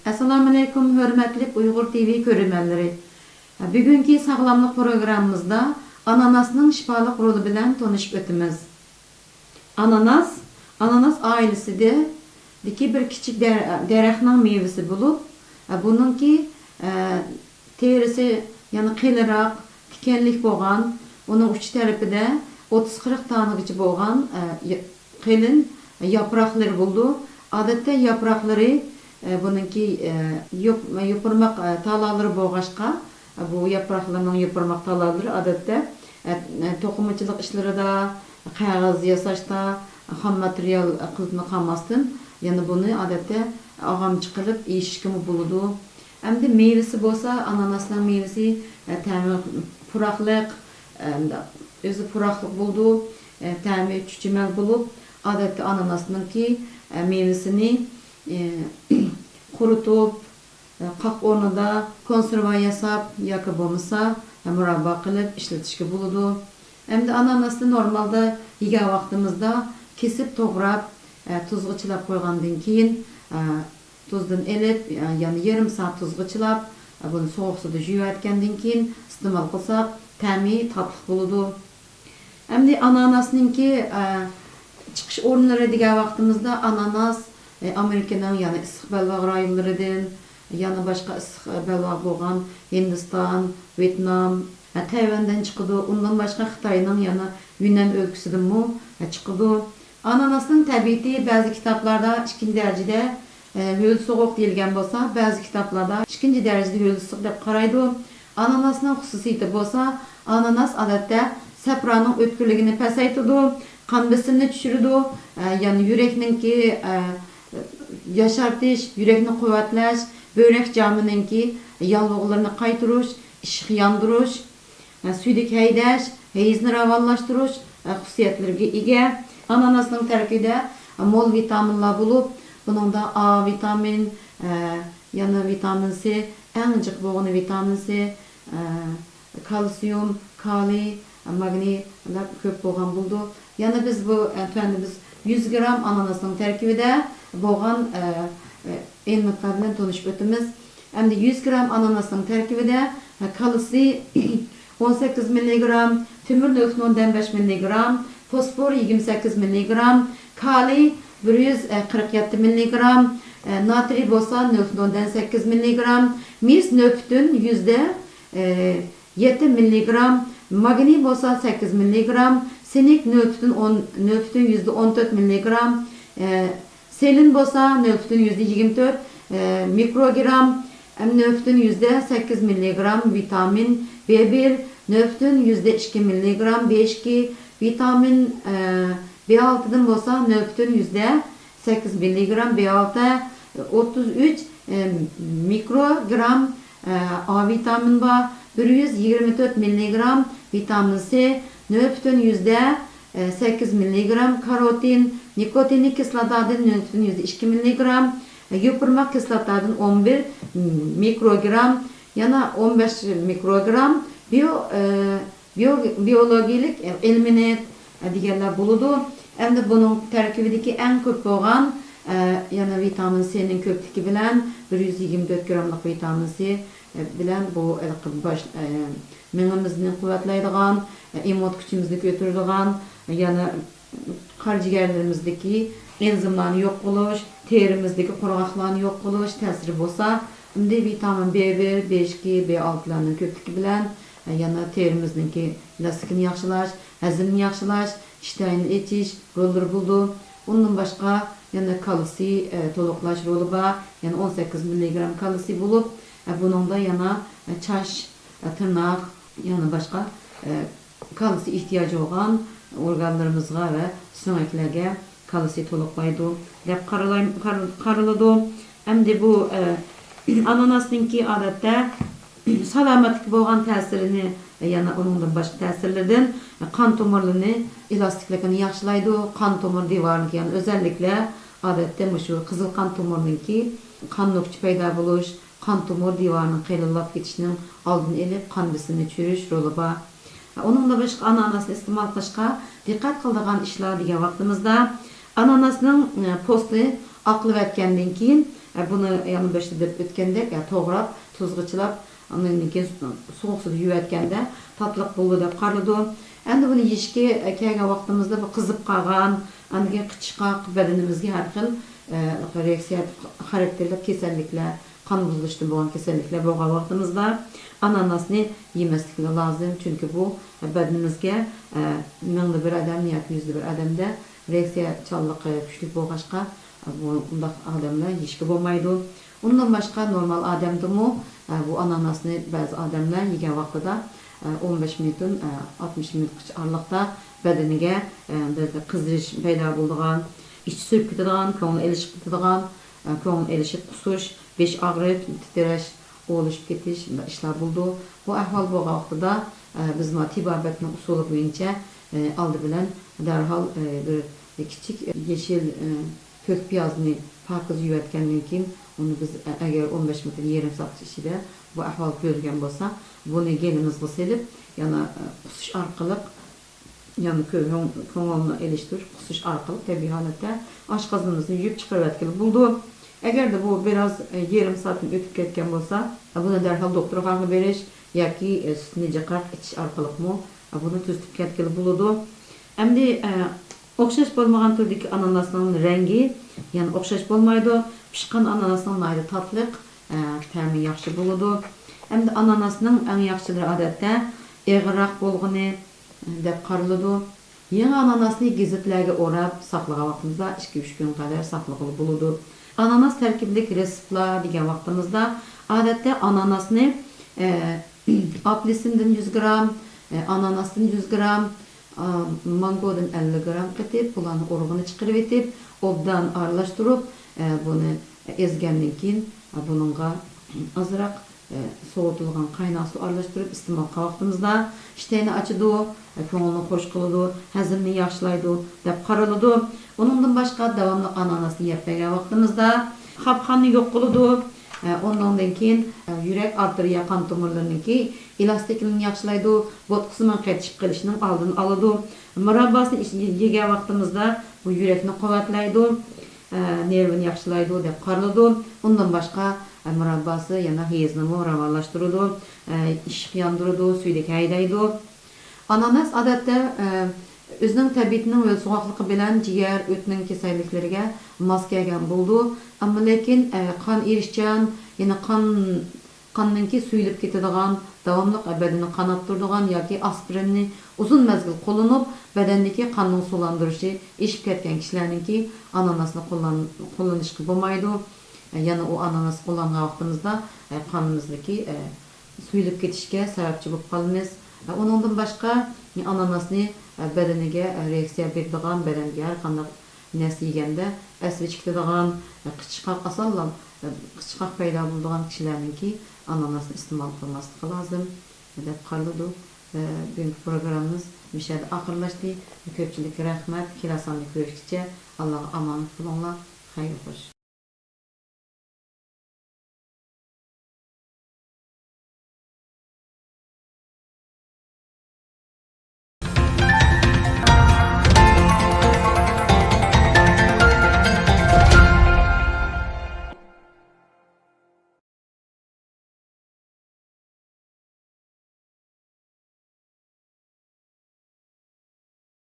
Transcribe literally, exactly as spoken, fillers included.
ئەسسالامۇئەلەيكۇم، ھۆرمەتلىك ئۇيغۇر تىۋى كۆرۈرمەنلىرى. بۈگۈنكى ساغلاملىق پروگراممىمىزدا ئاناناسنىڭ شىپالىق رولى بىلەن تونۇشۇپ ئۆتىمىز. ئاناناس، ئاناناس ئائىلىسىدىكى بىر كىچىك دە-، دەرەخنىڭ مېۋىسى بولۇپ، بۇنىڭكى، تېرىسى يەنە قېلىنراق، تىكەنلىك بولغان، ئۇنىڭ ئۇچ تەرىپىدە ئوتتۇز قىرىق دانىگىچە بولغان، ئە، ي-، قېلىن ياپراقلىرى بولىدۇ. ئادەتتە ياپراقلىرى، ئە، بۇنىڭكى، ئە، يوپ-، يوپۇرماق، ئە، تالالىرى بولغاچقا، ئە، بۇ ياپراقلىرىنىڭ يوپۇرماق تالالىرى ئادەتتە، ئە، ئە، توقۇمىچىلىق ئىشلىرىدا، قەغەز ياساشتا، خام ماتېرىيال قىلىپمۇ قالماستىن، يەنە بۇنى ئادەتتە ئاغامچە قىلىپ يېيىشكىمۇ بولىدۇ. ئەمدى مېۋىسى بولسا، ئاناناسنىڭ مېۋىسى، ئە، تەمى پۇراقلىق، ئە، ئۆزى پۇراقلىق بولىدۇ، ئە، تەمى چۈچۈمەل بولۇپ، ئادەتتە ئاناناسنىڭكى، ئە، مېۋىسىنى، ئە، قۇرۇتۇپ، ئە، قاق ئورنىدا كونسېرۋا ياساپ ياكى بولمىسا، ئە، مۇراببا قىلىپ ئىشلىتىشكە بولىدۇ. ئەمدى ئاناناسنى نورمالدا يېگەن ۋاقتىمىزدا كېسىپ توغراپ، ئە، تۇزغا چىلاپ قويغاندىن كېيىن، ئە، تۇزدىن ئېلىپ، يەنە يېرىم سائەت تۇزغا چىلاپ، بۇنى سوغۇق سۇدا يۇيۇۋەتكەندىن كېيىن ئىستېمال قىلساق، تەمى تاتلىق بولىدۇ. ئەمدى ئاناناسنىڭكى، ئە، چىقىش ئورۇنلىرى دېگەن ۋاقتىمىزدا، ئاناناس، ئە، ئامېرىكىنىڭ يەنە ئىسسىق بەلباغ رايونلىرىدىن، يەنە باشقا ئىسسىق بەلباغ بولغان ھىندىستان، ۋيېتنام، ئە، تەيۋەندىن چىقىدۇ. ئۇندىن باشقا خىتاينىڭ يەنە يۈننەن ئۆلكىسىدىنمۇ، ئە، چىقىدۇ. ئاناناسنىڭ تەبىئىتى بەزى كىتابلاردا ئىككىنچى دەرىجىدە، ئە، ھۆل سوغۇق دېيىلگەن بولسا، بەزى كىتابلاردا ئىككىنچى دەرىجىدە ھۆل ئىسسىق دەپ قارايدۇ. ئاناناسنىڭ خۇسۇسىيىتى بولسا، ئاناناس ئادەتتە سەپرانىڭ ئۆتكۈرلۈكىنى پەسەيتىدۇ، قان بېسىمىنى چۈشۈرىدۇ، ئە، يەنە يۈرەكنىڭكى، ئە، ياشارتىش، يۈرەكنى قۇۋۋەتلەش، بۆرەك جامىنىڭكى ياللۇغلىرىنى قايتۇرۇش، ئىششىق ياندۇرۇش، ئە، سۈيدۈك ھەيدەش، ھەيزنى راۋانلاشتۇرۇش، ئە، خۇسۇسىيەتلىرىگە ئىگە. ئاناناسنىڭ تەركىبىدە، ئە، مول ۋىتامىنلار بولۇپ، بۇنىڭدا ئا ۋىتامىن، ئە، يەنە ۋىتامىن سى، ئەڭ جىق بولغىنى ۋىتامىن سى، ئە، كالسىيۇم، كالىي، ماگنىيلار كۆپ بولغان بولىدۇ. يەنە بىز بۇ، ئە، تۆۋەندە بىز يۈز گرام ئاناناسنىڭ تەركىبىدە بولغان، ئە، ئە، ئېلېمېنتلار بىلەن تونۇشۇپ ئۆتىمىز. ئەمدى يۈز گرام ئاناناسنىڭ تەركىبىدە، ئە، كالسىي ئون سەككىز مىللىگرام، تۆمۈر نۆل پۈتۈن ئوندىن بەش مىللىگرام، فوسفور يىگىرمە سەككىز مىللىگرام، كالىي بىر يۈز قىرىق يەتتە مىللىگرام، ئە، ناترىي بولسا نۆل پۈتۈن ئوندىن سەككىز مىللىگرام، مىس نۆل پۈتۈن يۈزدە، ئە، يەتتە مىللىگرام، ماگنىي بولسا سەككىز مىللىگرام، سىنك نۆل پۈتۈن ئون، نۆل پۈتۈن يۈزدە ئون تۆت مىللىگرام، ئە، سېلېن بولسا نۆل پۈتۈن يۈزدە يىگىرمە تۆت، ئە، مىكروگرام، ئەم، نۆل پۈتۈن يۈزدە سەككىز مىللىگرام، ۋىتامىن بې بىر نۆل پۈتۈن يۈزدە ئىككى مىللىگرام، بې ئىككى، ۋىتامىن، ئە، بې ئالتىدىن بولسا نۆل پۈتۈن يۈزدە سەككىز مىللىگرام، بې ئالتە، ئوتتۇز ئۈچ، ئە، مىكروگرام، ئە، ئا ۋىتامىن بار، بىر يۈز يىگىرمە تۆت مىللىگرام، ۋىتامىن سى نۆل پۈتۈن يۈزدە سەككىز مىللىگرام، كاروتىن، نىكوتىنلىق كىسلاتادىن نۆل پۈتۈن يۈزدە ئىككى مىللىگرام، يوپۇرماق كىسلاتادىن ئون بىر مىكروگرام، يەنە ئون بەش مىكروگرام بىيو-، ئە، بىيو-، بىيولوگىيىلىك ئېلېمېنت دېگەنلەر بولىدۇ. ئەمدى بۇنىڭ تەركىبىدىكى ئەڭ كۆپ بولغان، ئە، يەنە ۋىتامىن سىنىڭ كۆپلۈكى بىلەن بىر يۈز يىگىرمە تۆت گراملىق ۋىتامىن سى، ئە، بىلەن بۇ ھېلىقى باش، ئە، مېڭىمىزنى قۇۋۋەتلەيدىغان، ئە، ئىممۇن كۈچىمىزنى كۆتۈرىدىغان، يەنە قارا جىگەرلىرىمىزدىكى ئېنزىملارنى يوق قىلىش، تېرىمىزدىكى قۇرغاقلارنى يوق قىلىش تەسىرى بولسا، ئەمدى ۋىتامىن بې بىر، بې ئىككى، بې ئالتىلارنىڭ كۆپلۈكى بىلەن، يەنە تېرىمىزنىڭكى ئېلاستىكىنى ياخشىلاش، ھەزىمنى ياخشىلاش، ئىشتىھانى ئېچىش روللىرى بولىدۇ. ئۇندىن باشقا يەنە كالتسىي، ئە، تولۇقلاش رولى بار. يەنە ئون سەككىز مىللىگرام كالتسىي بولۇپ، ئە، بۇنىڭدا يەنە، ئە، چاچ، ئە، تىرناق، يەنە باشقا، ئە، كالتسىي ئېھتىياجى بولغان ئورگانلىرىمىزغا ۋە سۆڭەكلەرگە كالتسىي تولۇقلايدۇ دەپ قارىلاي-، قار-، قارىلىدۇ. ئەمدى بۇ، ئە، ئاناناسنىڭكى ئادەتتە سالامەتلىككە بولغان تەسىرىنى، يەنە ئۇنىڭدىن باشقا تەسىرلىرىدىن قان تومۇرلىرىنى ئېلاستىكلىقىنى ياخشىلايدۇ، قان تومۇر دىۋارىدىكى، يەنى ئۆزەللىكلەر ئادەتتە مۇشۇ قىزىل قان تومۇرنىڭكى قان نۆكچە پەيدا بولۇش، قان تومۇر دىۋارىنىڭ قېلىنلاپ كېتىشىنىڭ ئالدىنى ئېلىپ، قان بېسىمىنى چۈشۈرۈش رولى بار. ئۇنىڭدىن باشقا ئاناناسنى ئىستېمال قىلىشقا دىققەت قىلىدىغان ئىشلار دېگەن ۋاقتىمىزدا، ئاناناسنىڭ، ئە، پوستى ئاقلىۋەتكەندىن كېيىن، ئە، بۇنى يەنە باشتا دەپ ئۆتكەندەك، ئە، توغراپ، تۇزغا چىلاپ، ئاندىن كېيىن سوغۇق سۇدا يۇيۇۋەتكەندە تاتلىق بولىدۇ دەپ قارىلىدۇ. ئەمدى بۇنى يېشىككە، ئە، كەلگەن ۋاقتىمىزدا بۇ قىزىپ قالغان، ئاندىن كېيىن قىچىشقاق، بەدىنىمىزگە ھەر خىل، ئە، رېئاكسىيە خاراكتېرلىك كېسەللىكلەر، قان بۇزۇلۇشتىن بولغان كېسەللىكلەر بولغان ۋاقتىمىزدا ئاناناسنى يېمەسلىكىمىز لازىم. چۈنكى بۇ بەدىنىمىزگە، ئە، مىڭدا بىر ئادەم ياكى يۈزدە بىر ئادەمدە رېئاكسىيەچانلىقى كۈچلۈك بولغاچقا، بۇ، بۇنداق ئادەملەر يېيىشكە بولمايدۇ. ئۇندىن باشقا نورمال ئادەمدىمۇ، ئە، بۇ ئاناناسنى بەزى ئادەملەر يېگەن ۋاقتىدا، ئە، ئون بەش مىنۇتتىن، ئە، ئاتمىش مىنۇتقىچە ئارىلىقتا بەدىنىگە، ئە، بەزى قىزىرىش پەيدا بولىدىغان، ئىچى سۈرۈپ كېتىدىغان، كۆڭۈل ئېلىشىپ كېتىدىغان، ئە، كۆڭۈل ئېلىشىپ قۇسۇش، بېشى ئاغرىپ، تىترەش، ئوۋلىشىپ كېتىش، مۇنداق ئىشلار بولىدۇ. بۇ ئەھۋال بولغان ۋاقتىدا، ئە، بىز مانا تېبابەتنىڭ ئۇسۇلى بويىچە، ئە، ئالدى بىلەن دەرھال، ئە، بىر كىچىك يېشىل، ئە، كۆك پىيازنى پاكىز يۇيۇۋەتكەندىن كېيىن، ئۇنى بىز، ئە، ئەگەر ئون بەش مىنۇت، يېرىم سائەت ئىچىدە بۇ ئەھۋال كۆرۈلگەن بولسا، بۇنى گېلىمىزغا سېلىپ، يەنە، ئە، قۇسۇش ئارقىلىق، يەنە كۆ-، كۆڭ-، كۆڭۈلنى ئېلىشتۇرۇش، قۇسۇش ئارقىلىق تەبىئىي ھالەتتە ئاشقازىنىمىزنى يۇيۇپ چىقىرىۋەتكىلى بولىدۇ. ئەگەردە بۇ بىراز، ئە، يېرىم سائەتتىن ئۆتۈپ كەتكەن بولسا، بۇنى دەرھال دوختۇرخانىغا بېرىش ياكى، ئە، سۈتنى جىقراق ئىچىش ئارقىلىقمۇ، ئە، بۇنى تۈزىتىپ كەتكىلى بولىدۇ. ئەمدى، ئە، ئوخشاش بولمىغان تۈردىكى ئاناناسنىڭ رەڭگى يەنە ئوخشاش بولمايدۇ. پىشقان ئاناناسنىڭ ناھايىتى تاتلىق، ئە، تەمى ياخشى بولىدۇ. ئەمدى ئاناناسنىڭ ئەڭ ياخشىلىرى ئادەتتە ئېغىرراق بولغىنى، دەپ قارىلىدۇ. يېڭى ئاناناسنى گېزىتلەرگە ئوراپ ساقلىغان ۋاقتىمىزدا ئىككى، ئۈچ كۈن قەدەر ساقلىغىلى بولىدۇ. ئاناناس تەركىبلىك رېتسېپلار دېگەن ۋاقتىمىزدا، ئادەتتە ئاناناسنى، ئە، ئاپېلسىندىن يۈز گرام، ئە، ئاناناستىن يۈز گرام، ئا، مانگودىن ئەللىك گرام قېتىپ، بۇلارنى ئۇرۇغىنى چىقىرىۋېتىپ، ئوبدان ئارىلاشتۇرۇپ، ئە، بۇنى ئەزگەندىن كېيىن، ئە، بۇنىڭغا ئازراق ئە، سوۋۇتۇلغان قايناق سۇ ئارىلاشتۇرۇپ ئىستېمال قىلغان ۋاقتىمىزدا ئىشتەينى ئاچىدۇ، ئە، كۆڭۈلنى خوش قىلىدۇ، ھەزىمنى ياخشىلايدۇ دەپ قارىلىدۇ. ئۇنىڭدىن باشقا داۋاملىق ئاناناسنى يەپ بەرگەن ۋاقتىمىزدا خاپىخاننى يوق قىلىدۇ. ئە، ئۇنىڭدىن كېيىن، ئە، يۈرەك ئارتېرىيە قان تومۇرلىرىنىڭكى ئېلاستىكلىقىنى ياخشىلايدۇ، بوتقىسىنىڭ قېتىشىپ قېلىشىنىڭ ئالدىنى ئالىدۇ. مۇرابباسىنى ئىچ-، يېگەن ۋاقتىمىزدا بۇ يۈرەكنى قۇۋۋەتلەيدۇ. ئە، نېرۋىنى ياخشىلايدۇ دەپ قارىلىدۇ. ئۇندىن باشقا، ئە، مۇرابباسى يەنە ھەيزنىمۇ راۋانلاشتۇرىدۇ، ئە، ئىششىق ياندۇرىدۇ، سۈيدۈك ھەيدەيدۇ. ئاناناس ئادەتتە، ئە، ئۆزىنىڭ تەبىئىتىنىڭ ھۆل سوغۇقلۇقى بىلەن جىگەر، ئۆتنىڭ كېسەللىكلىرىگە ماس كەلگەن بولىدۇ. ئەمما لېكىن، ئە، قان ئېرىشچان، يەنە قان قاننىڭكى سۈيۈلۈپ كېتىدىغان، داۋاملىق بەدىنى قاناپ تۇرىدىغان ياكى ئاسپىرىننى ئۇزۇن مەزگىل قوللىنىپ، بەدەندىكى قاننىڭ سۇلاندۇرۇشى ئېشىپ كەتكەن كىشىلەرنىڭكى ئاناناسنى قوللان-، قوللىنىشقا بولمايدۇ. يەنە ئۇ ئاناناسنى قوللانغان ۋاقتىمىزدا، قانىمىزدىكى سۈيۈلۈپ كېتىشكە سەۋەبچى بولۇپ قالىمىز. ئۇنىڭدىن باشقا، ئاناناسنى بەدىنىگە رېئاكسىيە بېرىدىغان، بەدەنگە ھەر قانداق نەرسە يېگەندە ئەسلى چىقىدىغان، قىچىشقاق ئاسانلا، قىچىشقاق پەيدا بولىدىغان كىشىلەرنىڭكى ئاناناسنى ئىستېمال قىلماسلىقى لازىم دەپ قارىلىدۇ. بۈگۈنكى پروگراممىمىز مۇشۇ يەردە ئاخىرلاشتى. كۆپچىلىككە رەھمەت. كېلەر ساندا كۆرۈشكىچە ئاللاغا ئامانەت بولۇڭلار. خەير خوش.